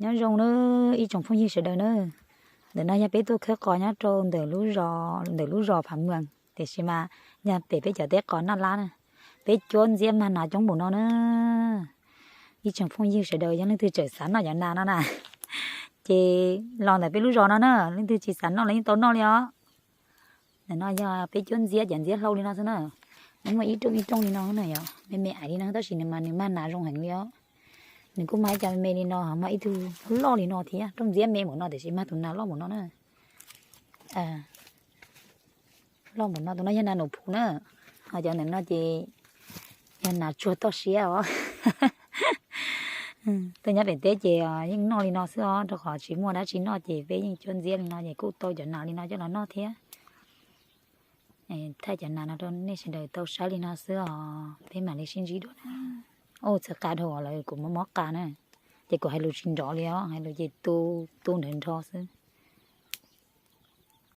Nyob zoo nawb ib tsoom phooj ywg sawv daws na. Ntawm no yog peb tuaj khawb qos nyob rau ntawm lub zos Phav Mwas, tiam sis mas yog pem peb cov teb qos Naj Lab na. Peb cuab ntxiab mag nas coob npaum no na. Ib tsoom phooj ywg sawv daws yog leej twg tseem xav noj cov nas no na, ces los ntawm peb lub zos no na, leej twg tsis xav noj los yeej tau noj li os. Ntawm no yog peb cuab ntxiab, cov ntxiab hlau li no xwb na. Nws muaj ib rooj ib rooj li no na yom, me me ais li no tab sis nws mas nws mag nas zoo heev li os. Nws kuj mag ib co me me li no, mag ib tug loj li no thiab, rooj ntxiab me npaum no tiam sis mag tus nas loj npaum no na. Loj npaum no, tus no yog nas nus phu na. Ho cov ntawm no ces yog nas tsuag toj siab os. Tej nyob pem teb ces yeej noj li no xwb os, rau qhov tsis muaj dab tsi noj ces peb yeej cuab ntxiab li no ces kuj tau cov nas li no coj los noj thiab. Thaij cov nas no rau nej sawv daws tau saib li no xwb os, peb mam li sib ntsib dua na. Ua txawv qa dhau lawm, kuv mob mob qa na, ces kuv hais lus tsis nrov li os, hais lus ces tu tu nrov nrov xwb.